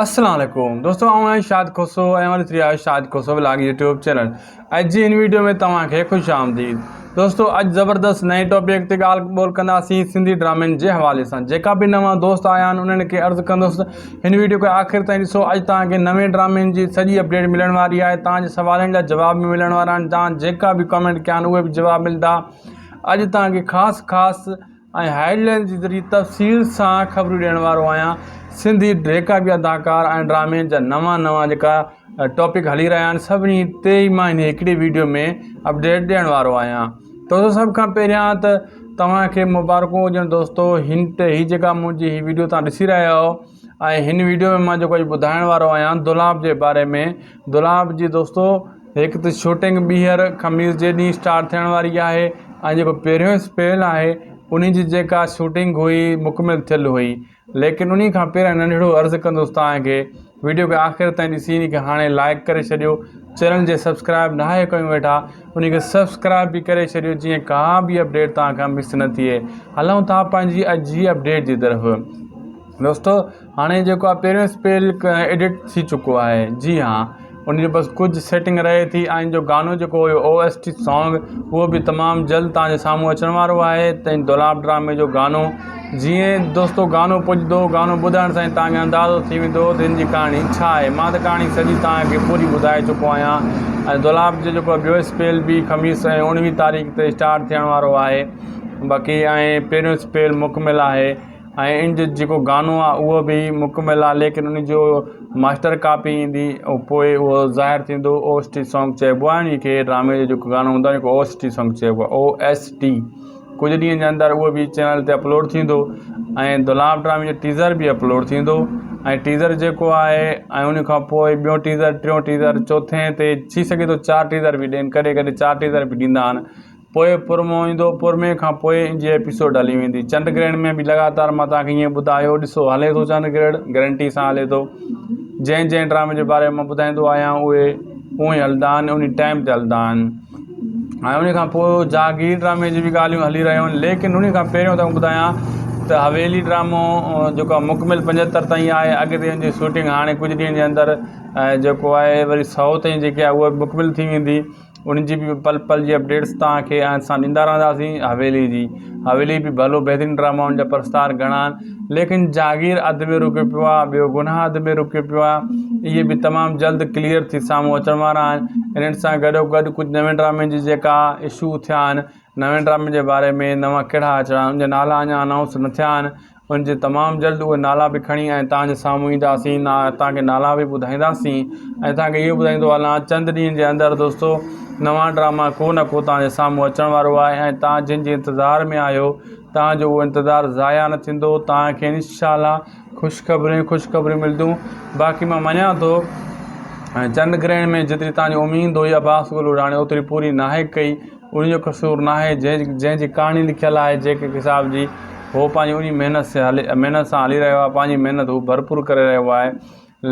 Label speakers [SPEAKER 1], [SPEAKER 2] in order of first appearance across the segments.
[SPEAKER 1] السلام عليڪم دوستو آئون آهيان شاهد کوسو ۽ اوهان ڏسي رهيا آهيو Shahid Khoso vlog YouTube channel اڄ جي هن ويڊيو ۾ توهان کي خوش آمديد دوستو اڄ زبردست نئين ٽاپڪ تي ڳالهه ٻولهه ڪنداسين سنڌي ڊرامن جي حوالي سان جيڪا به نوان دوست آيا آهن انهن کي عرض ڪندس هن ويڊيو کي آخر تائين ڏسو اڄ توهان کي نوين ڊرامن جي سڄي اپڊيٽ ملڻ واري آهي توهان جي سوالن جا جواب به ملڻ وارا آهن توهان جيڪا به ڪمينٽ ڪيا آهن اهي به جواب ملندا اڄ توهان کي خاص خاص ۽ هيڊ لائن جي ذريعي تفصيل سان خبرون ڏيڻ وارو آهيان سنڌي جيڪا به اداڪار ۽ ڊرامي جا نوان نوان جيڪا ٽاپڪ هلي رهيا آهن سڀني تي ئي مان هن هڪڙي ويڊيو ۾ اپڊيٽ ڏيڻ وارو آهيان دوستو سڀ کان پهريان ته توهان کي مبارڪون هجن دوستو هن تي هي جيڪا منهنجي هي ويڊيو توهان ڏسي رهيا آهيو ۽ هن ويڊيو ۾ مان جيڪو اڄ ٻڌائڻ وارو آهيان دولاب جي باري ۾ دولاب جي دوستو هڪ ته شوٽنگ ٻيهر خميس جي ڏينهن اسٽارٽ ٿيڻ واري آهي ۽ جيڪو پهريون اسپيل آهي ان جي جيڪا شوٽنگ هئي مڪمل ٿيل هئي ليڪن انهي کان پهريان ننڍڙو عرض ڪندس توهان کي ويڊيو کي آخر تائين ڏسي ان کي هاڻي لائڪ ڪري ڇڏيو چينل جي سبسڪرائب ناهي ڪيون ويٺا ان کي سبسڪرائب به ڪري ڇڏيو جيئن ڪا به اپڊيٽ توهان کان مس نه ٿئي هلون ٿا پنهنجي اڄ جي اپڊيٽ جي طرف دوستو هاڻي جيڪو آهي پهريون اسپيل ايڊٽ ٿي چڪو آهي جي ها ان جو بس ڪجهه سيٽنگ رهي ٿي ۽ ان جو گانو جيڪو هيو او ايس ٽي سانگ اهو به تمام جلد توهان جي سامهون اچڻ وارو آهي ته دولاب ڊرامي جو گانو جيئن دوستو گانو پڄندو گانو ٻڌڻ سان توهان کي اندازو ٿي ويندو ته ان جي ڪهاڻي ڇا آهي مان ته ڪهاڻي سڄي توهان کي پوري ٻڌائي چڪو آهيان ۽ دولاب جو جيڪو ٻيو اسپيل به خميس ۽ اڻويهه تاريخ تي اسٽارٽ ٿيڻ وارو آهي باقي ۽ پهريون اسپيل مڪمل آهي ۽ ان جو جيڪو گانو آ اهو به مڪمل آ ليڪن ان جو ماسٽر ڪاپي ايندي ۽ پوء اهو ظاهر ٿيندو او ايس ٽي سانگ چئبو آهي ان کي ڊرامي جو جيڪو گانو هوندو آهي ان کي او ايس ٽي سانگ چئبو آهي او ايس ٽي ڪجهه ڏينهن جي اندر اهو به چينل تي اپلوڊ ٿيندو ۽ دولاب ڊرامي جو ٽيزر به اپلوڊ ٿيندو ۽ ٽيزر جيڪو آهي ۽ ان کان پوء ٻيو ٽيزر ٽيون ٽيزر چوٿين تي ٿي سگهي ٿو چار ٽيزر به ڏين ڪڏهن ڪڏهن چار ٽيزر به ڏيندا آهن پوء پرمو ايندو، پرمي کان پوء ان جي ايپيسوڊ هلي ويندي. چنڊ گرهڻ ۾ به لڳاتار مان توهان کي ائين ٻڌايو ڏسو هلي ٿو چنڊ گرهڻ گرنٽي سان هلي ٿو. جنهن جنهن ڊرامي جي باري ۾ مان ٻڌائيندو آهيان اهي اونئن ئي هلندا آهن انهي ٽائيم تي هلندا آهن ۽ انهي کان پوء جهانگير ڊرامي جي به ڳالهيون هلي رهيون آهن ليڪن انهي کان پهريون توهان کي ٻڌايان ته حويلي ڊرامو جيڪو آهي مڪمل پنجهتر تائين آهي اڳتي ان جي شوٽنگ هاڻي ڪجهه ڏينهن جي اندر جيڪو آهي وري سئو تائين جيڪي آهي اها مڪمل ٿي ويندي. ان جي به پل پل جي اپڊيٽس توهان کي اسان ڏيندا رهنداسين حويلي جي حويلي به ڀلو بهترين ڊرامو ان جا پرستار گهڻا آهن ليڪن جاگير اڌ ۾ رڪيو پيو آهي ٻيو گناهه اڌ ۾ رڪيو پيو آهي اهي به تمام جلد ڪليئر ٿي سامهون اچڻ وارا آهن انهن سان گڏو گڏ ڪجهه نوين ڊرامن جي جيڪا اشو ٿيا آهن نوين ڊرامن جي باري ۾ نوان ڪهڙا اچڻا آهن ان جا نالا اڃا انائونس نه ٿيا آهن ان جي تمام جلد اهي نالا به کڻي ۽ توهان جي سامهون اينداسين توهان کي نالا به ٻڌائينداسين ۽ توهان کي اهو ٻڌائيندو هلان چند ڏينهن جي اندر دوستو نوان ڊراما ڪو نه ڪو توهان جي سامهون اچڻ وارو آهي ۽ توهان جن جي انتظار ۾ آهيو توهان جو اهو انتظار ضايع نه ٿيندو توهان کي انشاء الله خوشخبريون خوشخبريون ملنديون باقي مان مڃان ٿو چنڊ گرهڻ ۾ جيتري توهان جي اميد هئي عباس گل اڙاڻي اوتري پوري ناهي ڪئي ان جو قصور ناهي جنهن جنهن جي ڪهاڻي لکيل آهي جيڪي ڪي صاحب جي هو پنهنجي انهي محنت سي هلي محنت سان هلي رهيو آهي پنهنجي محنت هو ڀرپور ڪري رهيو آهي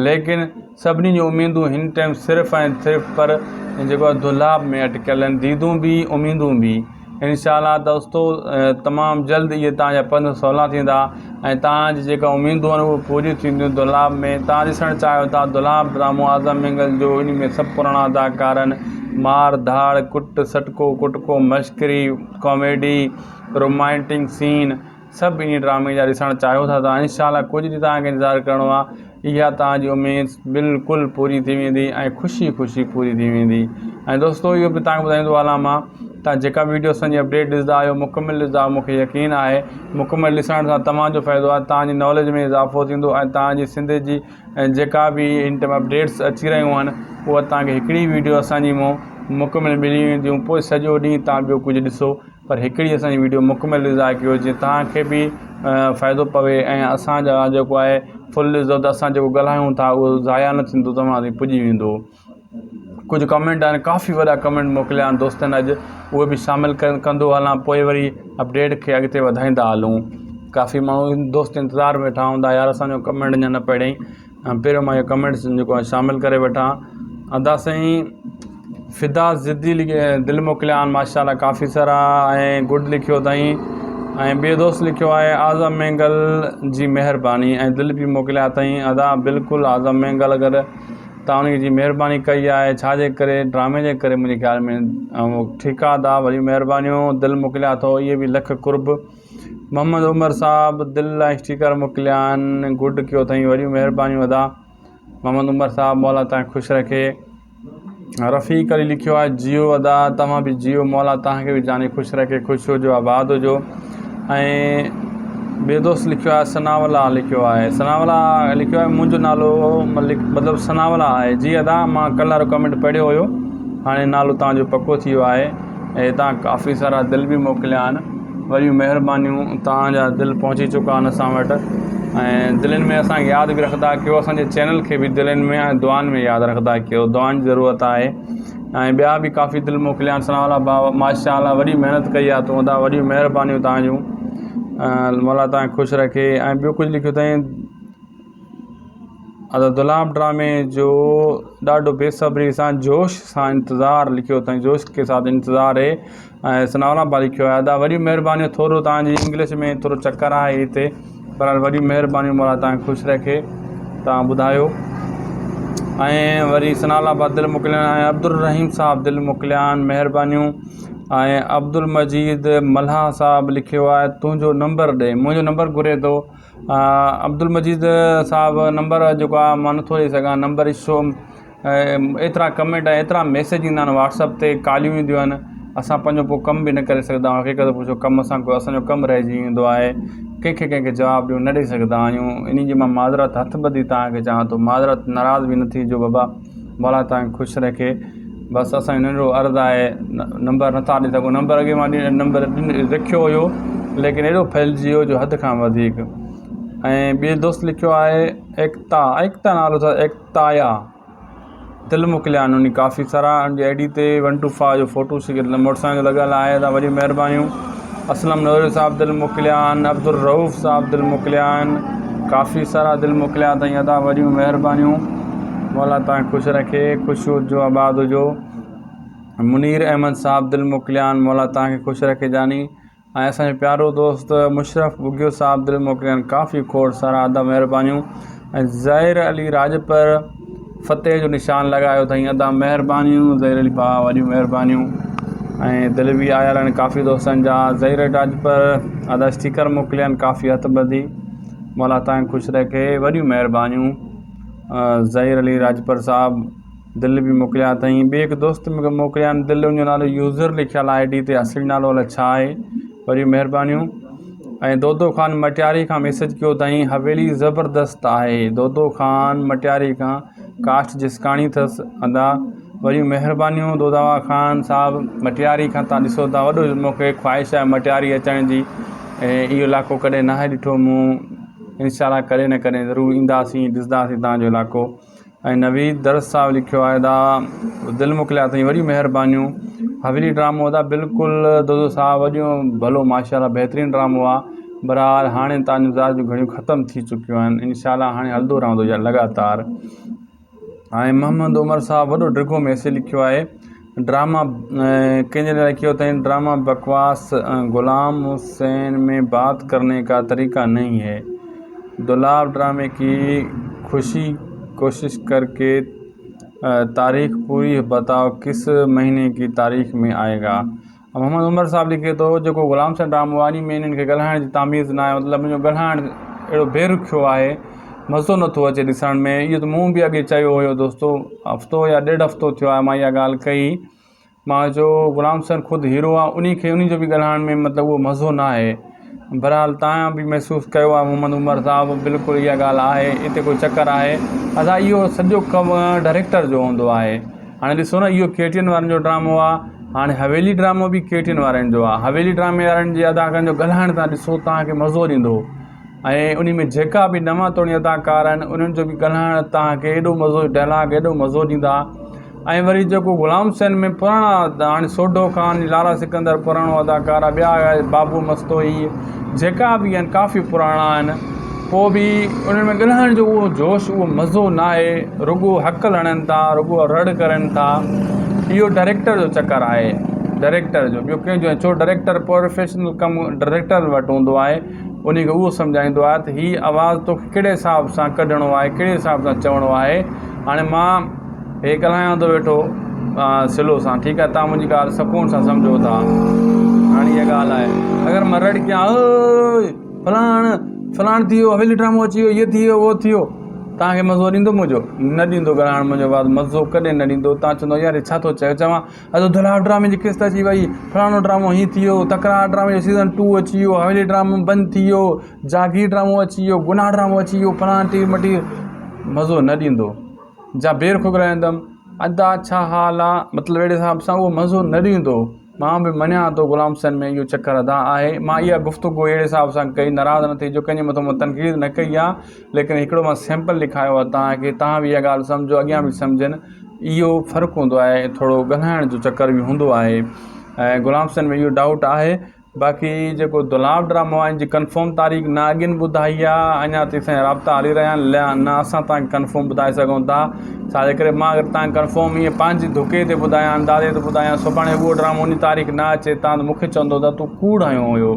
[SPEAKER 1] ليڪن سڀني جون اميدون هن ٽائيم صرف ۽ صرف پر جيڪو آهي دولاب ۾ اٽڪيل آهن ديدون به اميدون به انشاء الله دوستو تمام جلد اهي توهان جا پنڌ سولا ٿيندا ۽ توهان جي جيڪا اميدون آهن اهي پوريون ٿينديون دولاب ۾ توهان ڏسڻ چاهيو ٿا دولاب ڊرامو اعظم مينگل جو ان ۾ سڀ پراڻا اداڪار آهن مار ڌاڙ ڪٽ سٽڪو ڪٽڪو مشڪري ڪاميڊي رومانٽڪ سين سڀ انهي ڊرامي جا ڏسڻ چاهيو ٿا ته انشاء الله ڪجهه ڏينهن توهان کي انتظار ڪرڻو آهي اها توهان جي اميد بلڪل پوري ٿي ويندي ۽ خوشي خوشي پوري ٿي ويندي ۽ دوستو اهو به توهان کي ٻڌائيندو هلان مان توهان جيڪا ويڊيو اسان جي اپڊيٽ ڏسندا آهيو مڪمل ڏسندا آهيو مونکي يقين آهي مڪمل ڏسڻ سان توهان جو فائدو آهي توهان جي ناليج ۾ اضافو ٿيندو ۽ توهان جي سنڌ جي جيڪا به ان ٽائيم اپڊيٽس اچي رهيون آهن اها توهان کي هڪڙي ويڊيو اسان جي مون مڪمل ملي وينديون پوء سڄو ڏينهن توهان ٻيو ڪجهه ڏسو پر هڪڙي اسان جي ويڊيو مڪمل ڏسندا ڪيو جيئن توهان کي به فائدو پوي ۽ اسان جا جيڪو آهي فل ڏسندو ته اسان جيڪو ڳالهايون ٿا اهو ضايع نه ٿيندو توهان تائين پڄي ويندو ڪجهه ڪمينٽ آهن ڪافي وڏا ڪمينٽ موڪليا آهن دوستن اڄ اهي به شامل ڪندو هلان پوء وري اپڊيٽ کي اڳتي وڌائيندا هلون ڪافي ماڻهو دوست انتظار ۾ ويٺا هوندا يار اسانجو ڪمينٽ اڃا نه پڙهيائين پهريون مان اهو ڪمينٽس جيڪو آهي شامل ڪري وٺان ادا سائين فدا ضدي دل موڪليا آهن ماشاء الله ڪافي سارا ۽ گڊ لکيو اٿائين ۽ ٻئي دوست لکيو آهي اعظم مينگل جي مهرباني ۽ دل به موڪليا اٿائين ادا بلڪل اعظم مينگل اگر تان ان جي مهرباني ڪئي آهي ڇا جي ڪري ڊرامي جي ڪري منهنجي خيال ۾ ٺيڪ آ ادا وڏيون مهربانيون دل موڪليا اٿو اهي به لک قرب محمد عمر صاحب دل ۽ اسٽيڪر موڪليا آهن گڊ ڪيو اٿائين وڏيون مهربانيون ادا محمد عمر صاحب مولا تان خوش رکي رفيق علي لکيو آهي جيو ادا توهان به جيو مولا توهان کي به جاني خوش رکي خوش هجو آباد هجو ۽ ٻي دوست لکيو آهي ثناء لکيو آهي ثناء لکيو آهي منهنجو نالو ملڪ مطلب ثناء آهي جي ادا مان ڪلهه وارو ڪمينٽ پڙهيو هيو هاڻي نالو توهان جو پڪو ٿي ويو آهي ۽ توهان ڪافي سارا دل به موڪليا آهن وڏيون مهربانيون توهان جا دل پهچي چڪا آهن اسان وٽ ۽ دلين ۾ اسان کي ياد به رکندا ڪيو اسان جي چينل کي به دلين ۾ ۽ دعائن ۾ ياد رکندا ڪيو دعائن جي ضرورت آهي ۽ ٻيا به ڪافي دل موڪليا آهن سلام الله ڀاء ماشاء الله وڏي محنت ڪئي آهي تون ادا وڏيون مهربانيون توهان جون مولا توهان کي خوش رکي ۽ ٻيو ڪجهه لکيو اٿائين ادا دولاب ڊرامي جو ڏاڍو بي صبري سان جوش سان انتظار لکيو اٿائين جوش ڪي ساٿ انتظار هي ۽ ثناء الله با لکيو آهي ادا وڏيون مهربانيون ٿورو توهان جي انگلش ۾ ٿورو چڪر آهي هتي بهرحال وڏيون مهربانيون مولا توهان کي خوش رکي توهان ٻڌايو ۽ وري ثناء الله با دل موڪليا ۽ عبدالرحيم صاحب دل موڪليا آهن مهربانيون ۽ عبدالمجيد ملاح صاحب لکيو آهي تنهنجو نمبر ڏي منهنجو نمبر گهري ٿو عبدالمجيد صاحب نمبر جيڪو آهي مان نٿو ڏئي سگهان نمبر شو ايترا ڪمينٽ ۽ ايترا ميسيج ايندا آهن واٽسپ تي ڪاليون اينديون آهن اسان پنهنجو پوء ڪم به نه ڪري سگهندا آهيون حقيقت پڇو ڪم اسان کو اسانجو ڪم رهجي ويندو آهي ڪنهن کي ڪنهن کي جواب ڏيون نه ڏئي سگهندا آهيون ان جي مان معذرت هٿ ٻڌي توهان کي چوان ٿو معذرت ناراض به نه ٿيجو بابا مولا توهان کي خوش رکي بس اسان جو ننڍڙو عرض آهي نمبر نٿا ڏئي سگهون نمبر اڳي مان نمبر رکيو هيو ليڪن ايڏو ڦهلجي ويو جو حد کان وڌيڪ ۽ ٻئي دوست لکيو آهي ايڪتا ايڪتا نالو اٿس ايڪتايا دل موڪليا آهن انهي ڪافي سارا ان جي I D تي ون ٽو فائيو جو فوٽو موٽر سائيڪل جو لڳل آهي ادا وڏيون مهربانيون اسلم نوري صاحب دل موڪليا آهن عبدالرئوف صاحب دل موڪليا آهن ڪافي سارا دل موڪليا اٿائين ادا وڏيون مهربانيون مولا توهان کي خوش رکي خوش هجو آباد هجو منير احمد صاحب دل موڪليا آهن مولا توهان کي خوش رکي جاني ۽ اسان جو پيارو دوست مشرف ٻگهيو صاحب دل موڪليا آهن ڪافي کوڙ سارا ادا مهربانيون ۽ ظاهر علي راڄپر فتح جو نشان لڳايو اٿائين ادا مهربانيون ظهير علي ڀاء وڏيون مهربانيون ۽ دل به آيل آهن ڪافي دوستن جا ظهير علي راڄپر ادا اسٽيڪر موڪليا آهن ڪافي هٿ ٻڌي مولا تان خوش رکي وڏيون مهربانيون ظهير علي راڄپر صاحب دل به موڪليا اٿائين ٻي هڪ دوست مونکي موڪليا آهن دل ان جو نالو يوزر لکيل آهي I D تي اصلي نالو الائي ڇا آهي وڏيون مهربانيون ۽ دودو خان مٽياري کان ميسيج ڪيو اٿائين حويلي زبردست آهي دودو خان مٽياري کان ڪاسٽ جسڪاڻي اٿس ادا وڏيون مهربانيون دودا خان صاحب مٽياري کان تان ڏسو ٿا وڏو مونکي خواهش آهي مٽياري اچڻ جي ۽ اهو علائقو ڪڏهن ناهي ڏٺو مون انشاء الله ڪڏهن نه ڪڏهن ضرور اينداسين ڏسنداسين تان جو علائقو ۽ نويد درس صاحب لکيو آهي ادا دل موڪليا اٿئي وڏيون مهربانيون حويلي ڊرامو ادا بلڪل دودو صاحب وڏيون ڀلو ماشاء الله بهترين ڊرامو آ بهرحال هاڻي تان انتظار جون گهڙيون ختم ٿي چڪيون آهن انشاء الله هاڻي هلندو رهندو لڳاتار ۽ محمد عمر صاحب وڏو ڊگهو ميسيج لکيو آهي ڊراما ڪنهن جي لاء لکيو اٿائين ڊراما بڪواس غلام حسين ۾ بات ڪرني کا طريقه نهين هي دولاب ڊرامي ڪي خوشي ڪوشش ڪر ڪي تاريخ پوري بتاؤ ڪس مهيني ڪي تاريخ ۾ آئي گا محمد عمر صاحب لکي ٿو جيڪو غلام حسين ڊرامو آهي انهي ۾ انهن کي ڳالهائڻ جي تميز ناهي مطلب ان جو ڳالهائڻ اهڙو بي رخيو آهي مزو نٿو اچي ڏسڻ ۾ اهو ته مون به اڳي چيو هيو دوستو هفتو يا ڏيڍ هفتو ٿيو آهي مان اها ڳالهه ڪئي مان چيو غلام حسين خود هيرو آهي انهي کي انهي جو به ڳالهائڻ ۾ مطلب اهو مزو ناهي بھرحال تان به محسوس ڪيو آهي محمد عمر صاحب بلڪل اها ڳالهه آهي اتي ڪو چڪر آهي ادا اهو سڄو ڪم ڊائريڪٽر جو هوندو آهي هاڻي ڏسو نه اهو ڪي ٽي اين وارن جو ڊرامو آهي هاڻي حويلي ڊرامو به ڪي ٽي اين وارن جو آهي حويلي ڊرامي وارن جي اداڪارن جو ڳالهائڻ تان ڏسو تان کي مزو ڏيندو ۽ انهي ۾ جيڪا به نوان توڻي اداڪار آهن انهن جو به ڳالهائڻ توهان کي ايڏو مزو ڊائلاگ ايڏو مزو ڏيندا ۽ وري جيڪو غلام حسين ۾ پراڻا هاڻي سوڍو خان لالا سڪندر پراڻو اداڪار آهي ٻيا بابو مستوئي جيڪا به آهن ڪافي پراڻا آهن پوء به انهن ۾ ڳالهائڻ جو اهو جوش اهو مزو نه آهي رڳو هڪل هڻن ٿا رڳو رڙ ڪرن ٿا اهو ڊائريڪٽر جو چڪر آهي. ڊائريڪٽر جو ٻيو ڪنهن جو ڇو ڊائريڪٽر پروفيشنل ڪم ڊائريڪٽر وٽ هوندو آهي ان کي اهو سمجهائيندو آهي ته هي آواز توکي ڪهڙي حساب سان ڪڍڻو آهي ڪهڙي حساب سان چوڻو آهي هاڻي مان هي ڳالهايان ٿو ويٺو سلو سان ٺيڪ آهي تان منهنجي ڳالهه سڪون سان سمجهو ٿا هاڻي اها ڳالهه آهي اگر مان رڙ ڪيان اوئي فلاڻ فلاڻ ٿي ويو حويلي ڊرامو اچي ويو هي ٿي ويو هو ٿي ويو تان کي مزو ڏيندو منهنجو نه ڏيندو ڳالهائڻ منهنجو آواز مزو ڪڏهن نه ڏيندو تان چوندو يار هي ڇا ٿو چئي چوان اڄ دولاب ڊرامي جي قسط اچي وئي فلاڻو ڊرامو هي ٿي ويو تڪرار ڊرامي جو سيزن ٽو اچي ويو حويلي ڊرامو بند ٿي ويو جاگير ڊرامو اچي ويو گناهه ڊرامو اچي ويو فلاڻ ٽير مٽير مزو نه ڏيندو جا بير کڳرائيندم ادا ڇا حال آ مطلب اهڙي حساب سان اهو مزو نه ڏيندو مان به مڃان ٿو غلام حسين ۾ اهو چڪر ادا آهي مان اها گفتگو اهڙي حساب سان ڪئي ناراض نه ٿيجو ڪنهن جي مٿان مان تنقيد نه ڪئي آ ليڪن هڪڙو مان سيمپل ڏيکاريو آ توهان کي توهان به اها ڳالهه سمجهو اڳيان به سمجهن اهو فرق هوندو آهي ٿورو ڳالهائڻ جو چڪر به هوندو آهي ۽ غلام حسين ۾ اهو ڊائوٽ آهي باقي جيڪو دولاب ڊرامو آهي ان جي ڪنفرم تاريخ نه اڳين ٻڌائي آ اڃا تيسين رابطا هلي رهيا آهن نه اسان توهان کي ڪنفرم ٻڌائي سگهون ٿا ڇا جي ڪري مان اگر توهان کي ڪنفرم ائين پنهنجي ڌڪي تي ٻڌايان اندازي تي ٻڌايان سڀاڻي اهو ڊرامو ان جي تاريخ نه اچي تان مون کي چوندو ته تون ڪوڙ هنيو هيو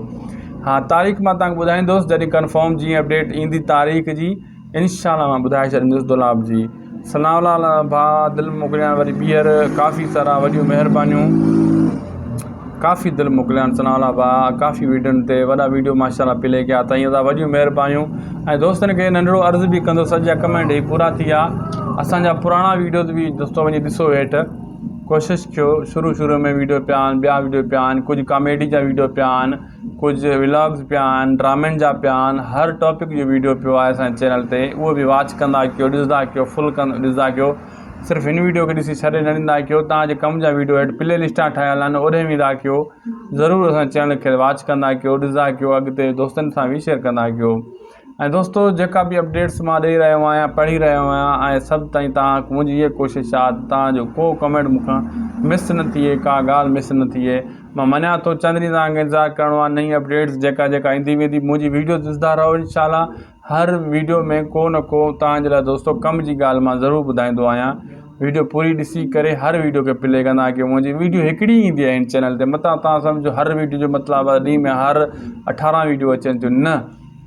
[SPEAKER 1] ها تاريخ مان توهان کي ٻڌائيندوس جڏهن ڪنفرم جيئن اپڊيٽ ايندي تاريخ جي انشاء الله مان ٻڌائي ڇڏيندس دولاب جي ثناء الله ڀاء دل موڪليان وري ٻيهر ڪافي سارا وڏيون مهربانيون ڪافي دل موڪليان ثناء الله ڀاء ڪافي ويڊيون تي وڏا ويڊيو ماشاء الله پلي ڪيا اٿائين ادا وڏيون مهربانيون ۽ دوستن کي ننڍڙو عرض به ڪندس اڄ جا ڪمينٽ هي پورا ٿي ويا اسان جا پراڻا ويڊيوز به دوستو وڃي ڏسو هيٺ ڪوشش ڪيو شروع شروع ۾ ويڊيو پيا آهن ٻيا ويڊيو پيا آهن ڪجهه ڪاميڊي جا ويڊيو پيا آهن ڪجهه ولاگز پيا آهن ڊرامن جا پيا آهن هر ٽاپڪ جو ويڊيو پيو آهي اسان جي چينل تي اهو به واچ ڪندا ڪيو ڏسندا ڪيو فل ڪن ڏسندا ڪيو صرف هن ويڊيو کي ڏسي ڇڏي نه ڏيندا ڪيو توهان جي ڪم جا ويڊيو هيٺ پلي لسٽا ٺاهيل آهن اوڏي ويندا ڪيو ضرور اسان جي چينل کي واچ ڪندا ڪيو ڏسندا ڪيو اڳتي دوستن سان به شيئر ڪندا ڪيو ۽ دوستو جيڪا به اپڊيٽس مان ڏئي رهيو آهيان پڙهي رهيو آهيان ۽ سڀ تائين توهان منهنجي هيء ڪوشش آهي ته توهان جو ڪو ڪمينٽ مون کان مس نه ٿئي ڪا ڳالهه مس نه ٿئي مان مڃان ٿو چند ڏينهن توهان کي انتظار ڪرڻو آهي نئين اپڊيٽس جيڪا جيڪا ايندي ويندي منهنجي ويڊيو ڏسندا رهو انشاء الله هر ويڊيو ۾ ڪو نه ڪو توهان جي لاء دوستو ڪم جي ڳالهه مان ضرور ٻڌائيندو آهيان ويڊيو پوري ڏسي ڪري هر ويڊيو کي پلي ڪندا ڪيو منهنجي ويڊيو هڪڙي ايندي آهي هن چينل تي متان توهان سمجهو هر ويڊيو جو مطلب آهي ڏينهن ۾ هر اٺارهن ويڊيو اچن ٿيون نه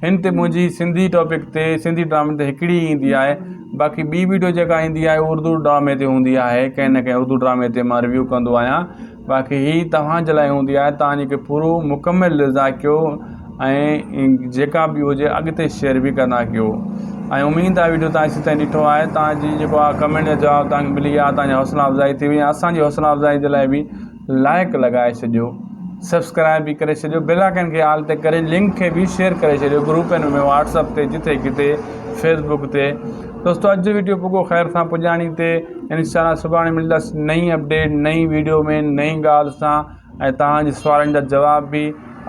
[SPEAKER 1] هن تي منهنجي سنڌي ٽاپڪ تي سنڌي ڊرامن تي هڪڙي ئي ايندي آهي باقي ٻي ويڊيو جيڪا ايندي آهي اردو ڊرامي تي هوندي آهي ڪنهن نه ڪنهن اردو ڊرامي تي مان ريويو ڪندو آهيان باقي هي توهان جي لاء هوندي آهي توهان جيڪي پورو مڪمل ڏسندا ڪيو ۽ جيڪا به هجي اڳتي شيئر به ڪندا ڪيو ۽ اميد آهي ويڊيو توهان هيسين تائين ڏٺو آهي توهان جي جيڪو آهي ڪمينٽ جا جواب توهان کي ملي ويا توهان جي حوصلا افزائي ٿي وئي اسان جي حوصلا افزائي جي لاء به لائڪ لڳائي ڇڏيو سبسڪرائب به ڪري ڇڏيو بيل آئڪن کي آل تي ڪري لنڪ کي به شيئر ڪري ڇڏيو گروپن ۾ واٽس اپ تي جٿي ڪٿي فيسبوڪ تي دوستو اڄ جو ويڊيو پڳو خير سان پڄاڻي تي انشاء الله سڀاڻي ملندس نئين اپڊيٽ نئين ويڊيو ۾ نئين ڳالهه سان ۽ توهان جي سوالن جا جواب به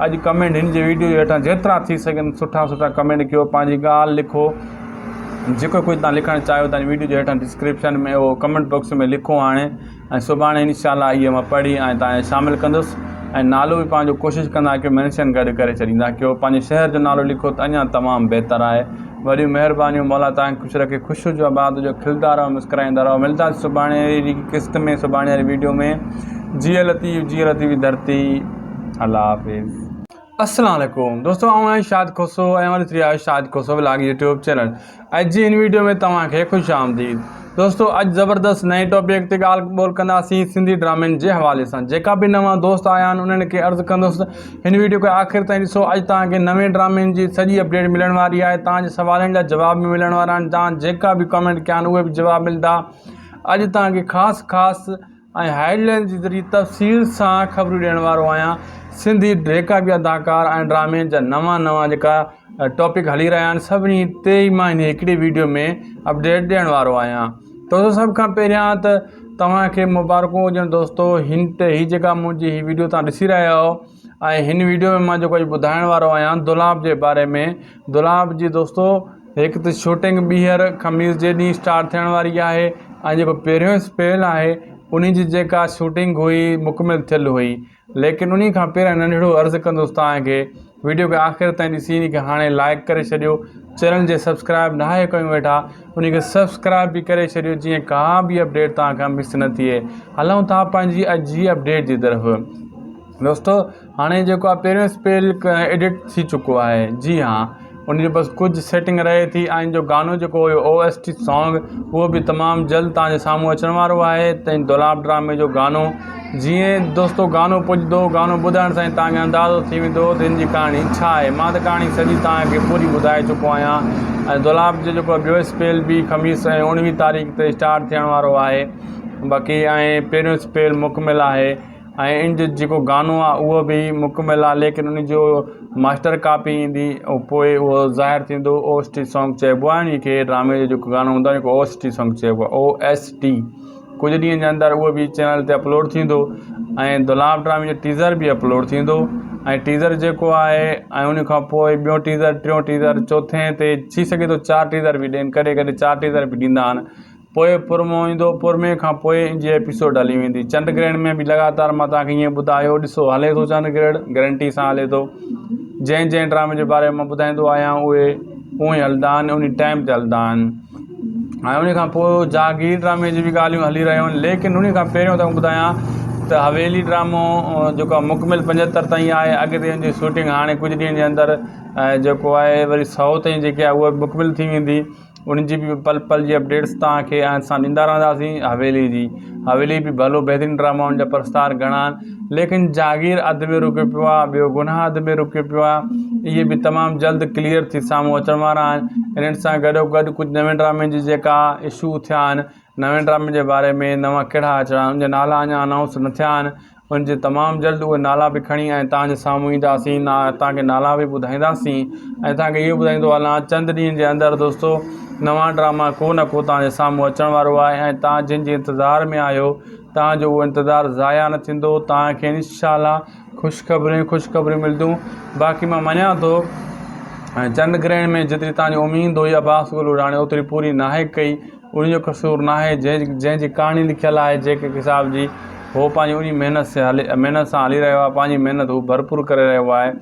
[SPEAKER 1] اڄ ڪمينٽ هن جي ويڊيو جي هيٺان جيترا ٿي سگهن سٺا سٺا ڪمينٽ ڪيو پنهنجي ڳالهه لکو جيڪو ڪجهه توهان لکڻ چاهيو ٿا ويڊيو جي هيٺان ڊسڪرپشن ۾ اهو ڪمينٽ باڪس ۾ لکو هاڻي ۽ سڀاڻي انشاء الله اهي مان پڙهي ۽ توهان جي شامل ڪندس ۽ نالو به پنهنجو ڪوشش ڪندا ڪيو مينشن گڏ ڪري ڇڏيندا ڪيو پنهنجي شهر جو نالو لکو ته اڃا تمام بهتر آهي وڏيون مهربانيون مولا توهان کي خوش رکي خوش هجو آباد هجو کلدا رهو مسڪرائيندا رهو ملداسين سڀاڻي واري قسط ۾ سڀاڻي واري ويڊيو ۾ جيئي لطيف جيئي لطيف جي ڌرتي الله حافظ. السلام عليڪم دوستو آئون آهيان شاهد کوسو ۽ اوهان ڏسي رهيا آهيو Shahid Khoso vlog YouTube channel اڄ جي هن ويڊيو ۾ توهان کي خوش آمديد دوستو اڄ زبردست نئين ٽاپڪ تي ڳالهه ٻولهه ڪنداسين سنڌي ڊرامن جي حوالي سان جيڪا به نوان دوست آيا آهن انهن کي عرض ڪندس هن ويڊيو کي آخر تائين ڏسو اڄ توهان کي نوين ڊرامن جي سڄي اپڊيٽ ملڻ واري آهي توهان جي سوالن جا جواب به ملڻ وارا آهن توهان جيڪا به ڪمينٽ ڪيا آهن اهي به جواب ملندا اڄ توهان کي خاص خاص ۽ هيڊ لائن جي ذريعي تفصيل سان خبرون ڏيڻ وارو آهيان سنڌي جيڪا به اداڪار ۽ ڊرامي جا نوان نوان جيڪا ٽاپڪ هلي رهيا آهن سڀني تي ئي مان هن هڪڙي ويڊيو ۾ اپڊيٽ ڏيڻ وارو آهيان دوستو سڀ کان پهريان ته توهان کي مبارڪون هجن دوستو هن تي هي جيڪا منهنجي هي ويڊيو توهان ڏسي رهيا آهيو ۽ هن ويڊيو ۾ مان جيڪو اڄ ٻڌائڻ وارو آهيان دولاب جي باري ۾ دولاب جي دوستو هڪ ته شوٽنگ ٻيهر خميس جي ڏينهن اسٽارٽ ٿيڻ واري آهي ۽ جيڪو پهريون اسپيل آهي انهي جي جيڪا شوٽنگ هئي مڪمل ٿيل هئي ليڪن انهي کان پهريان ننڍڙو عرض ڪندس توهان کي ويڊيو کي آخر تائين ڏسي ان کي هاڻي لائڪ ڪري ڇڏيو چينل جي سبسڪرائب ناهي ڪيون ويٺا ان کي سبسڪرائب به ڪري ڇڏيو جيئن ڪا به اپڊيٽ توهان کان مس نه ٿئي هلون ٿا پنهنجي اڄ جي اپڊيٽ جي طرف دوستو هاڻي جيڪو آهي پهريون اسپيل ايڊٽ ٿي چڪو آهي جي ها ان جو بس ڪجهه سيٽنگ رهي ٿي ۽ جو گانو جيڪو هيو او ايس ٽي سانگ اهو به تمام جلد توهان جي سامهون اچڻ وارو آهي ته دولاب ڊرامي جو گانو جيئن دوستو گانو پڄندو گانو ٻڌڻ سان توهان کي اندازو ٿي ويندو ته هن جي ڪهاڻي ڇا آهي مان ته ڪهاڻي سڄي توهان کي پوري ٻڌائي چڪو آهيان ۽ دولاب جو جيڪو ٻيو اسپيل به خميس ۽ اڻويهه تاريخ تي اسٽارٽ ٿيڻ وارو آهي باقي ۽ پهريون اسپيل مڪمل آهي ۽ ان جو جيڪو گانو آ اهو به مڪمل آ ليڪن ان جو ماسٽر ڪاپي ايندي ۽ پوء اهو ظاهر ٿيندو او ايس ٽي سانگ چئبو آ ان کي ڊرامي جو جيڪو گانو هوندو آ ان کي او ايس ٽي سانگ چئبو آ او ايس ٽي ڪجهه ڏينهن جي اندر اهو به چينل تي اپلوڊ ٿيندو ۽ دولاب ڊرامي جو ٽيزر به اپلوڊ ٿيندو ۽ ٽيزر جيڪو آهي ۽ ان کان پوء ٻيو ٽيزر ٽيون ٽيزر چوٿين تي ٿي سگهي ٿو چار ٽيزر به ڏين ڪڏهن ڪڏهن چار ٽيزر به ڏيندا آهن پوء پرمو ايندو پرمي کان پوء ان جي ايپيسوڊ هلي ويندي چنڊ گرهڻ ۾ به لڳاتار مان توهان کي ائين ٻڌايو ڏسو هلي ٿو چنڊ گرهڻ گرنٽي سان هلي ٿو جنهن جنهن ڊرامي جي باري ۾ مان ٻڌائيندو آهيان اهي اونئي هلندا آهن ان ٽائيم تي هلندا آهن ۽ ان کان پوء جاگير ڊرامي جي به ڳالهيون هلي رهيون آهن ليڪن ان کان پهريون توهان ٻڌايان ته حويلي ڊرامو جيڪو آهي مڪمل پنجهتر تائين آهي اڳتي ان جي شوٽنگ هاڻي ڪجهه ڏينهن جي اندر جيڪو آهي وري سو تائين جيڪي آهي اها مڪمل ٿي ويندي ان جي به پل پل جي اپڊيٽس توهان کي اسان ڏيندا رهنداسين حويلي جي حويلي به ڀلو بهترين ڊرامو ان جا پرستار گهڻا آهن ليڪن جاگير اڌ ۾ رڪيو پيو آهي ٻيو گناهه اڌ ۾ رڪيو پيو آهي اهي به تمام جلد ڪليئر ٿي سامهون اچڻ وارا آهن انهن سان گڏو گڏ ڪجهه نوين ڊرامن جي جيڪا اشو ٿيا آهن نوين ڊرامن جي باري ۾ نوان ڪهڙا اچڻا آهن ان جا نالا اڃا انائونس نه ٿيا آهن ان جي تمام جلد اهي نالا به کڻي ۽ توهان جي سامهون اينداسين توهان کي نالا به ٻڌائينداسين ۽ توهان کي اهو ٻڌائيندو هلان چند ڏينهن جي اندر دوستو نوان ڊراما ڪو نه ڪو توهان جي سامهون اچڻ وارو آهي ۽ توهان جن جي انتظار ۾ آهيو توهان جو اهو انتظار ضايع نه ٿيندو توهان کي انشاء الله خوشخبريون خوشخبريون ملنديون باقي مان مڃان ٿو چنڊ گرهڻ ۾ جيتري توهان جي اميد هئي عباس گل اڙاڻي اوتري پوري ناهي ڪئي ان جو قصور ناهي جنهن جنهن جي ڪهاڻي لکيل آهي جيڪي صاحب جي هو پنهنجي انهي محنت سان هلي محنت سان هلي رهيو آهي پنهنجي محنت هو ڀرپور ڪري رهيو آهي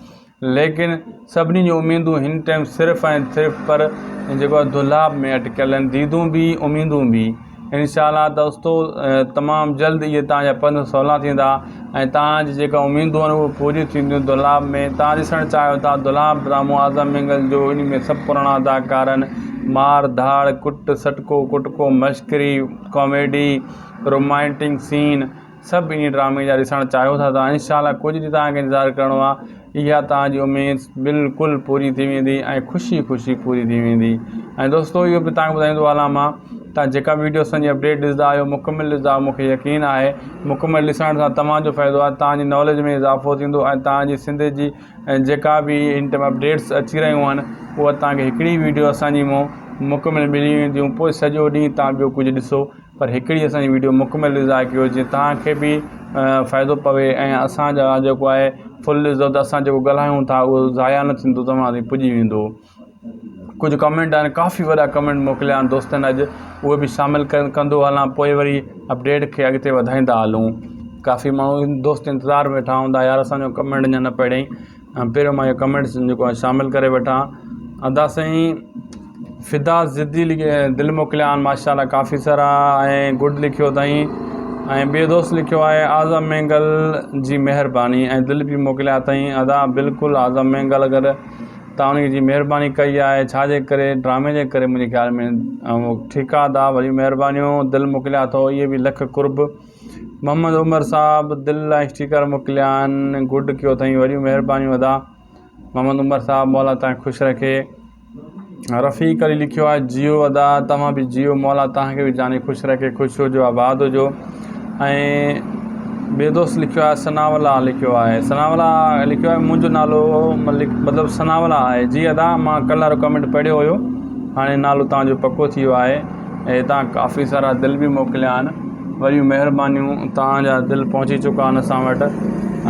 [SPEAKER 1] ليڪن سڀني جون اميدون هن ٽائيم صرف ۽ صرف پر جيڪو آهي دولاب ۾ اٽڪيل آهن ديدون به اميدون به انشاء الله دوستو تمام جلد اهي تان جا پنڌ سولا ٿيندا ۽ تان جي جيڪا اميدون آهن اهي پوريون ٿينديون دولاب ۾ تان ڏسڻ چاهيو ٿا دولاب ڊرامو اعظم مينگل جو ان ۾ سڀ پراڻا اداڪار آهن مار ڌاڙ ڪٽ سٽڪو ڪٽڪو مشڪري ڪاميڊي رومانٽڪ سين سڀ انهي ڊرامي جا ڏسڻ چاهيو ٿا ته انشاء الله ڪجهه ڏينهن توهان کي انتظار ڪرڻو آهي اها توهان جي اميد بلڪل پوري ٿي ويندي ۽ خوشي خوشي پوري ٿي ويندي ۽ دوستو اهو به توهان کي ٻڌائيندو هلان مان توهان جيڪا ويڊيو اسان جي اپڊيٽ ڏسندا آهيو مڪمل ڏسندا آهيو مونکي يقين آهي مڪمل ڏسڻ سان توهان جو فائدو آهي توهان جي ناليج ۾ اضافو ٿيندو ۽ توهان جي سنڌ جي ۽ جيڪا به هن ٽائيم اپڊيٽس اچي رهيون آهن اها توهان کي هڪڙي ويڊيو اسان جي مون مڪمل ملي وينديون پوء سڄو ڏينهن توهان ٻيو ڪجهه ڏسو پر هڪڙي اسان جي ويڊيو مڪمل ڏسندا ڪيو جيئن توهان کي به فائدو پوي ۽ اسان جا جيڪو آهي فل ڏسندو ته اسان جيڪو ڳالهايون ٿا اهو ضايع نه ٿيندو توهان تائين پڄي ويندو ڪجهه ڪمينٽ آهن ڪافي وڏا ڪمينٽ موڪليا آهن دوستن اڄ اهي به شامل ڪندو هلان پوء وري اپڊيٽ کي اڳتي وڌائيندا هلون ڪافي ماڻهو دوست انتظار ۾ ويٺا هوندا يار اسانجو ڪمينٽ اڃا نه پڙهيائين پهريون مان اهو ڪمينٽس جيڪو آهي شامل ڪري وٺان ادا سائين فدا ضدي دل موڪليا آهن ماشاء الله ڪافي سارا ۽ گڊ لکيو اٿائين ۽ ٻئي دوست لکيو آهي اعظم مينگل جي مهرباني ۽ دل به موڪليا اٿائين ادا بلڪل اعظم مينگل اگر توهان انهي جي مهرباني ڪئي آهي ڇا جي ڪري ڊرامي جي ڪري منهنجي خيال ۾ ٺيڪ آ ادا وڏيون مهربانيون دل موڪليا اٿو اهي به لک قرب محمد عمر صاحب دل ۽ اسٽيڪر موڪليا آهن گڊ ڪيو اٿئي وڏيون مهربانيون ادا محمد عمر صاحب مولا توهان کي خوش رکي رفيق علي لکيو آهي جيو ادا توهان به جيو مولا توهان کي به جاني خوش رکي خوش هجو آباد هجو ۽ ٻي دوست لکيو آهي ثناء لکيو آهي ثناء لکيو آهي منهنجو نالو ملڪ مطلب ثناء آهي جي ادا مان ڪلهه وارو ڪمينٽ پڙهيو هيو هاڻي نالو توهان جو پڪو ٿي ويو آهي ۽ توهان ڪافي سارا دل به موڪليا آهن وڏيون مهربانيون توهان جا دل پهچي چڪا آهن اسان وٽ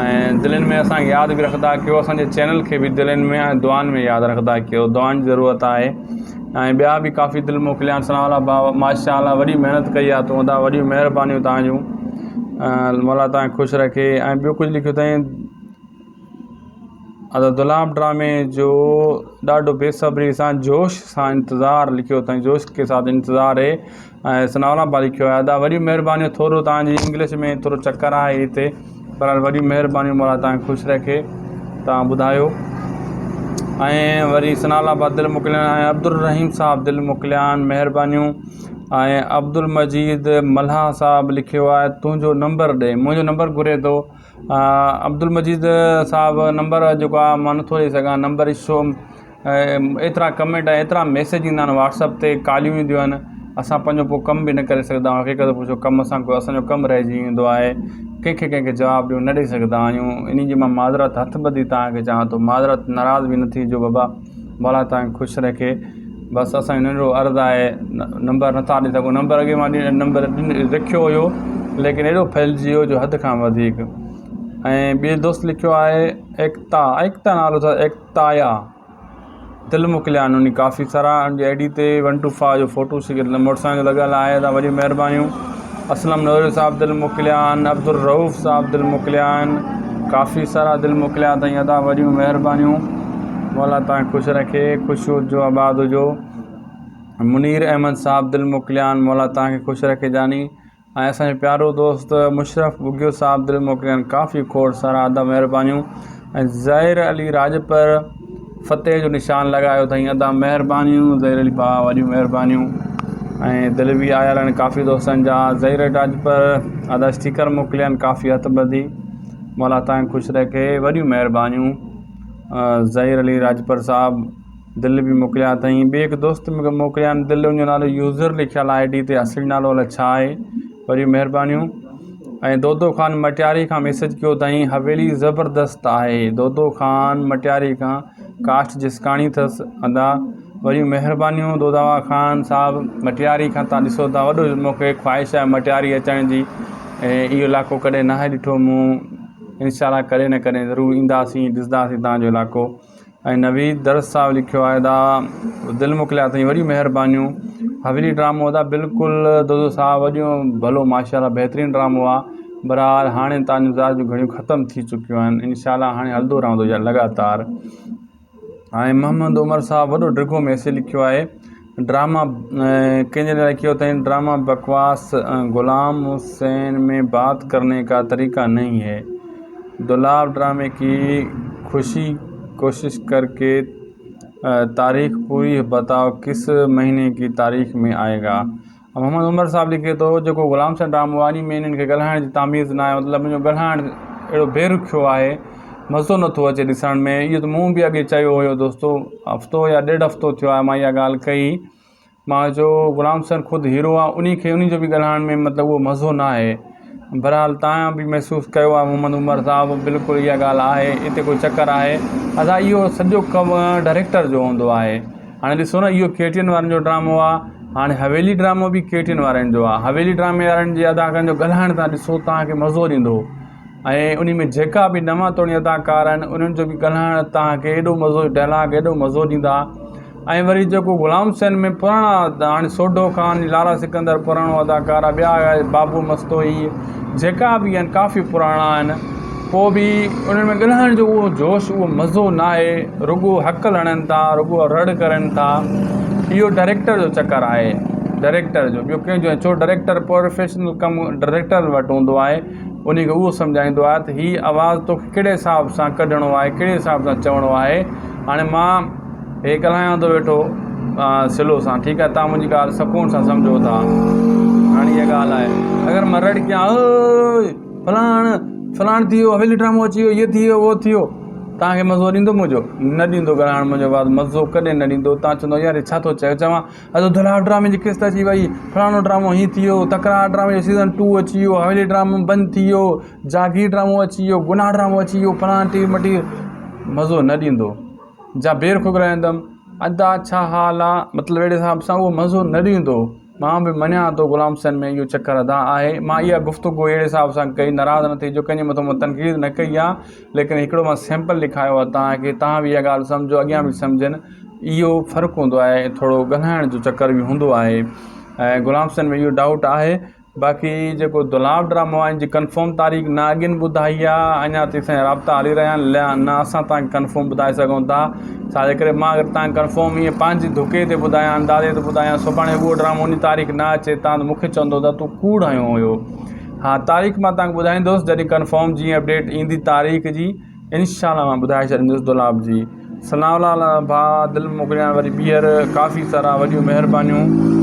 [SPEAKER 1] ۽ دلين ۾ اسان کي ياد به رکندا ڪيو اسان جي چينل کي به دلين ۾ ۽ دعائن ۾ ياد رکندا ڪيو دعائن جي ضرورت آهي ۽ ٻيا به ڪافي دل موڪليا آهن سلام الله ڀاء ماشاء الله وڏي محنت ڪئي آهي تون ادا وڏيون مهربانيون توهان جون مولا توهان کي خوش رکي ۽ ٻيو ڪجهه لکيو اٿائين. ادا دولاب ڊرامي جو ڏاڍو بي صبري سان جوش سان انتظار لکيو اٿائين جوش ڪي ساٿ انتظار هي ۽ ثناء الله با لکيو آهي ادا وڏيون مهربانيون ٿورو توهان جي انگلش ۾ ٿورو چڪر آهي هتي بهرحال وڏيون مهربانيون مولا توهان کي خوش رکي توهان ٻڌايو ۽ وري ثناء الله با دل موڪليا ۽ عبدالرحيم صاحب دل موڪليا آهن مهربانيون ۽ عبدالمجيد ملاح صاحب لکيو آهي تنهنجو نمبر ڏي منهنجو نمبر گهري ٿو عبدالمجيد صاحب نمبر جيڪو آهي مان نٿو ڏئي سگهان نمبر ڇو ايترا ڪمينٽ ۽ ايترا ميسيج ايندا آهن واٽسپ تي ڪاليون اينديون آهن اسان پنهنجو پوء ڪم به نه ڪري سگهندا آهيون حقيقت پڇو ڪم اسان اسانجو ڪم رهجي ويندو آهي ڪنهن کي ڪنهن کي جواب ڏيون نه ڏئي سگهندا آهيون ان جي مان معذرت هٿ ٻڌي توهان کي چوان ٿو معذرت ناراض به نه ٿيجو بابا مولا توهان کي خوش رکي بس اسان جو ننڍڙو عرض آهي نمبر نٿا ڏئي سگهون نمبر اڳي مان نمبر رکيو هيو ليڪن ايڏو ڦهلجي ويو جو حد کان وڌيڪ ۽ ٻئي دوست لکيو آهي ايڪتا ايڪتا نالو اٿس ايڪتايا دل موڪليا آهن انهي ڪافي سارا ان جي I D تي ون ٽو فائيو جو فوٽو موٽر سائيڪل جو لڳل آهي ادا وڏيون مهربانيون اسلم نوري صاحب دل موڪليا آهن عبدالرئوف صاحب دل موڪليا آهن ڪافي سارا دل موڪليا اٿائين ادا وڏيون مهربانيون مولا توهان کي خوش رکي خوش هجو آباد هجو منير احمد صاحب دل موڪليا آهن مولا توهان کي خوش رکي جاني ۽ اسان جو پيارو دوست مشرف ٻگهيو صاحب دل موڪليا آهن ڪافي کوڙ سارا ادا مهربانيون ۽ ظاهر علي راڄپر فتح جو نشان لڳايو اٿائين ادا مهربانيون ظهير علي ڀاء وڏيون مهربانيون ۽ دل به آيل آهن ڪافي دوستن جا ظهير علي راڄپر ادا اسٽيڪر موڪليا آهن ڪافي هٿ ٻڌي مولا تان خوش رکي وڏيون مهربانيون ظهير علي راڄپر صاحب دل به موڪليا اٿائين ٻي هڪ دوست مونکي موڪليا آهن دل ان جو نالو يوزر لکيل آهي I D تي اصلي نالو الائي ڇا آهي وڏيون مهربانيون ۽ دودو خان مٽياري کان ميسج ڪيو اٿائين حويلي زبردست آهي دودو خان مٽياري کان ڪاسٽ جسڪاڻي اٿس ادا وڏيون مهربانيون دودا خان صاحب مٽياري کان تان ڏسو ٿا وڏو مونکي خواهش آهي مٽياري اچڻ جي ۽ اهو علائقو ڪڏهن ناهي ڏٺو مون انشاء الله ڪڏهن نه ڪڏهن ضرور اينداسين ڏسنداسين تان جو علائقو ۽ نويد درس صاحب لکيو آهي ادا دل موڪليا اٿئي وڏيون مهربانيون حويلي ڊرامو ادا بلڪل دودو صاحب وڏيون ڀلو ماشاء الله بهترين ڊرامو آ بهرحال هاڻي تان جون زار جون گهڙيون ختم ٿي چڪيون آهن انشاء الله هاڻي هلندو رهندو لڳاتار ۽ محمد عمر صاحب وڏو ڊگهو ميسيج لکيو آهي ڊراما ڪنهن جي لاء لکيو اٿائين ڊراما بڪواس غلام حسين ۾ بات ڪرني ڪا طريقه نهين هي دولاب ڊرامي ڪي خوشي ڪوشش ڪر ڪي تاريخ پوري بتاؤ ڪس مهيني ڪي تاريخ ۾ آئي گا محمد عمر صاحب لکي ٿو جيڪو غلام حسين ڊرامو آهي انهي ۾ انهن کي ڳالهائڻ جي تميز ناهي مطلب ان جو ڳالهائڻ اهڙو بي رخيو آهي مزو نٿو اچي ڏسڻ ۾ اهو ته مون به اڳي چيو هيو دوستو هفتو يا ڏيڍ هفتو ٿيو آهي مان اها ڳالهه ڪئي مان چيو غلام حسين خود هيرو آهي انهي کي انهي جو به ڳالهائڻ ۾ مطلب اهو مزو نه آهي بهرحال تان به محسوس ڪيو آهي محمد عمر صاحب بلڪل اها ڳالهه آهي اتي ڪو چڪر آهي ادا اهو سڄو ڪم ڊائريڪٽر جو هوندو آهي هاڻي ڏسو نه اهو ڪي ٽي اين وارن جو ڊرامو آهي هاڻي حويلي ڊرامو به ڪي ٽي اين وارن جو آهي حويلي ڊرامي وارن جي اداڪارن جو ڳالهائڻ تان ڏسو تان کي مزو ڏيندو ۽ انهي ۾ جيڪا به نوان توڻي اداڪار آهن انهن جو به ڳالهائڻ توهان کي ايڏو مزو ڊائلاگ ايڏو مزو ڏيندا ۽ وري جيڪو غلام حسين ۾ پراڻا هاڻي سوڍو خان لالا سڪندر پراڻو اداڪار آهي ٻيا بابو مستوئي جيڪا به آهن ڪافي پراڻا آهن پوء به انهن ۾ ڳالهائڻ جو اهو جوش اهو مزو نه آهي رڳو هڪل هڻن ٿا رڳو رڙ ڪرن ٿا اهو ڊائريڪٽر جو چڪر آهي ڊائريڪٽر جو ٻيو ڪنهن جو ڇو ڊائريڪٽر پروفيشنل ڪم ڊائريڪٽر وٽ هوندو آهي انهي کي اهو سمجهائيندو آهي ته هي آواز توکي ڪهڙي حساب سان ڪڍڻو آهي ڪهڙي حساب سان چوڻو آهي هاڻي مان هي ڳالهايان ٿو ويٺو سلو سان ٺيڪ آهي تان منهنجي ڳالهه سڪون سان سمجهو ٿا هاڻي اها ڳالهه آهي اگر مان رڙ ڪيان اوئي فلاڻ فلاڻ ٿي ويو حويلي ڊرامو اچي ويو هي ٿي ويو هو ٿي ويو تان کي مزو ڏيندو منهنجو نه ڏيندو ڳالهائڻ منهنجو آواز مزو ڪڏهن نه ڏيندو تان چوندو يار هي ڇا ٿو چئي چوان اڄ دولاب ڊرامي جي قسط اچي وئي، فلاڻو ڊرامو هيئن ٿي ويو، تڪرار ڊرامي جو سيزن ٽو اچي ويو، حويلي ڊرامو بند ٿي ويو، جاگير ڊرامو اچي ويو، گناهه ڊرامو اچي ويو، فلاڻا ٽير مٽير مزو نه ڏيندو جا بي رخو ڳالهائيندم ادا ڇا حال آ مطلب اهڙي حساب سان اهو مزو نه ڏيندو مان به مڃان ٿو غلام حسين ۾ اهو چڪر ادا آهي مان اها گفتگو اهڙي حساب سان ڪئي ناراض نه ٿيجو ڪنهن جي مٿان مان تنقيد نه ڪئي آ ليڪن هڪڙو مان سيمپل ڏيکاريو آ توهان کي توهان به اها ڳالهه سمجهو اڳيان به سمجهن اهو فرق هوندو آهي ٿورو ڳالهائڻ جو چڪر به هوندو آهي ۽ غلام حسين ۾ اهو ڊائوٽ آهي. باقي جيڪو دولاب ڊرامو آهي ان جي ڪنفرم تاريخ نه اڳين ٻڌائي آهي اڃا تيسين رابطا هلي رهيا آهن نه اسان تان ڪنفرم ٻڌائي سگهون ٿا ڇا جي ڪري مان اگر تان ڪنفرم ائين پنهنجي ڌڪي تي ٻڌايان اندازي تي ٻڌايان سڀاڻي اهو ڊرامو ان جي تاريخ نه اچي تان مونکي چوندو ته تون ڪوڙ هنيو هيو ها تاريخ مان تان ٻڌائيندوس جڏهن ڪنفرم جيئن اپڊيٽ ايندي تاريخ جي انشاء الله مان ٻڌائي ڇڏيندس دولاب جي ثناء الله ڀاء دل موڪليان وري ٻيهر ڪافي سارا وڏيون مهربانيون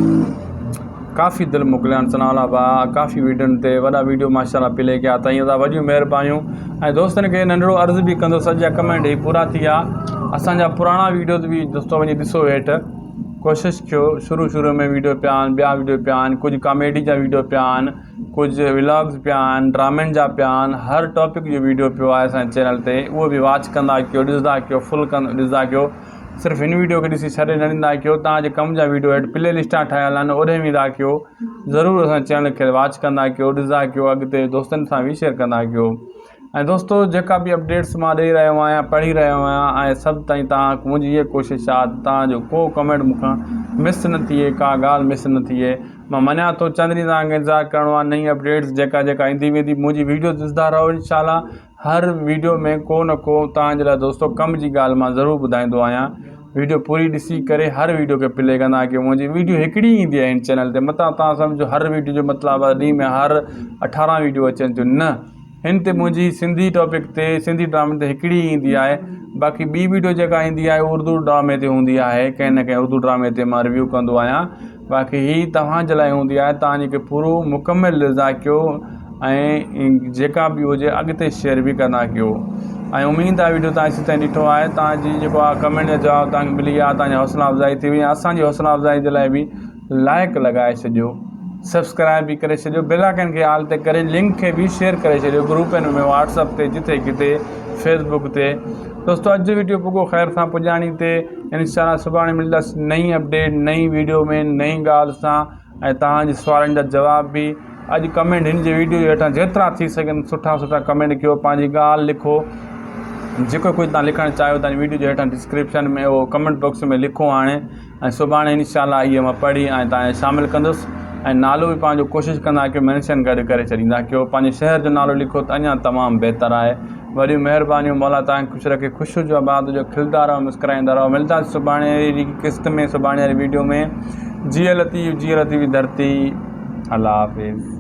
[SPEAKER 1] ڪافي دل موڪليان ثناء الله ڀاء ڪافي ويڊيون تي وڏا ويڊيو ماشاء الله پلي ڪيا اٿائين ادا وڏيون مهربانيون ۽ دوستن کي ننڍڙو عرض به ڪندس اڄ جا ڪمينٽ هي پورا ٿي ويا اسان جا پراڻا ويڊيوز به دوستو وڃي ڏسو هيٺ ڪوشش ڪيو شروع شروع ۾ ويڊيو پيا آهن ٻيا ويڊيو پيا آهن ڪجهه ڪاميڊي جا ويڊيو پيا آهن ڪجهه ولاگز پيا آهن ڊرامن جا پيا آهن هر ٽاپڪ جو ويڊيو پيو آهي اسان جي چينل تي اهو به واچ ڪندا ڪيو ڏسندا ڪيو فل ڪن ڏسندا ڪيو صرف هن ويڊيو کي ڏسي ڇڏي نه ڏيندا ڪيو توهان جي ڪم جا ويڊيو هيٺ پلي لسٽا ٺاهيل آهن اوڏي ويندا ڪيو ضرور اسان چينل کي واچ ڪندا ڪيو ڏسندا ڪيو اڳتي دوستن سان به شيئر ڪندا ڪيو ۽ دوستو جيڪا به اپڊيٽس مان ڏئي رهيو آهيان پڙهي رهيو آهيان ۽ سڀ تائين توهان منهنجي هيء ڪوشش آهي ته توهان جو ڪو ڪمينٽ مون کان مس نه ٿئي ڪا ڳالهه مس نه ٿئي مان مڃان ٿو چند ڏينهن توهان کي انتظار ڪرڻو آهي نئين اپڊيٽس جيڪا جيڪا ايندي ويندي منهنجي ويڊيو ڏسندا رهو انشاء الله هر ويڊيو ۾ ڪو نه ڪو توهان جي لاء دوستو ڪم جي ڳالهه مان ضرور ٻڌائيندو آهيان ويڊيو پوري ڏسي ڪري هر ويڊيو کي پلي ڪندا ڪيو منهنجي ويڊيو هڪڙي ايندي آهي هن چينل تي متان توهان سمجهو هر ويڊيو جو مطلب آهي ڏينهن ۾ هر اٺارهن ويڊيو اچن ٿيون نه هن تي منهنجي سنڌي ٽاپڪ تي سنڌي ڊرامي تي هڪڙي ايندي آهي باقي ٻي ويڊيو جيڪا ايندي آهي اردو ڊرامي تي هوندي آهي ڪنهن نه ڪنهن اردو ڊرامي تي مان ريويو ڪندو آهيان باقي هي توهان جي لاء هوندي آهي توهان جيڪي پورو مڪمل ڏسندا ڪيو ۽ جيڪا به هجي اڳتي شيئر به ڪندا ڪيو ۽ اميد آهي ويڊيو توهان تائين ڏٺو آهي توهان جي جيڪو آهي ڪمينٽ جو جواب توهان کي ملي ويو آهي توهان جي حوصلا افزائي ٿي وئي اسان جي حوصلا افزائي جي لاء به لائڪ لڳائي ڇڏيو سبسڪرائب به ڪري ڇڏيو بيل آئڪن کي آل تي ڪري لنڪ کي به شيئر ڪري ڇڏيو گروپن ۾ واٽس اپ تي جٿي ڪٿي فيس بڪ تي دوستو اڄ جو ويڊيو پڳو خير سان پڄاڻي تي انشاء الله سڀاڻي ملندس نئين اپڊيٽ نئين ويڊيو ۾ نئين ڳالهه سان ۽ توهان جي سوالن جا جواب به اڄ ڪمينٽ هن جي ويڊيو جي هيٺان جيترا ٿي سگهن سٺا سٺا ڪمينٽ ڪيو پنهنجي ڳالهه لکو جيڪو ڪجهه توهان لکڻ چاهيو ٿا ويڊيو جي هيٺان ڊسڪرپشن ۾ اهو ڪمينٽ باڪس ۾ لکو هاڻي ۽ سڀاڻي انشاء الله اهي مان پڙهي ۽ توهان جي شامل ڪندس ۽ نالو به پنهنجو ڪوشش ڪندا ڪيو مينشن گڏ ڪري ڇڏيندا ڪيو پنهنجي شهر جو نالو لکو ته اڃا تمام بهتر آهي وڏيون مهربانيون مولا توهان کي خوش رکي خوش هجو آباد هجو کلدا رهو مسڪرائيندا رهو ملداسين سڀاڻي واري قسط ۾ سڀاڻي واري ويڊيو ۾ جيئي لطيف جيئي لطيف جي ڌرتي الله حافظ.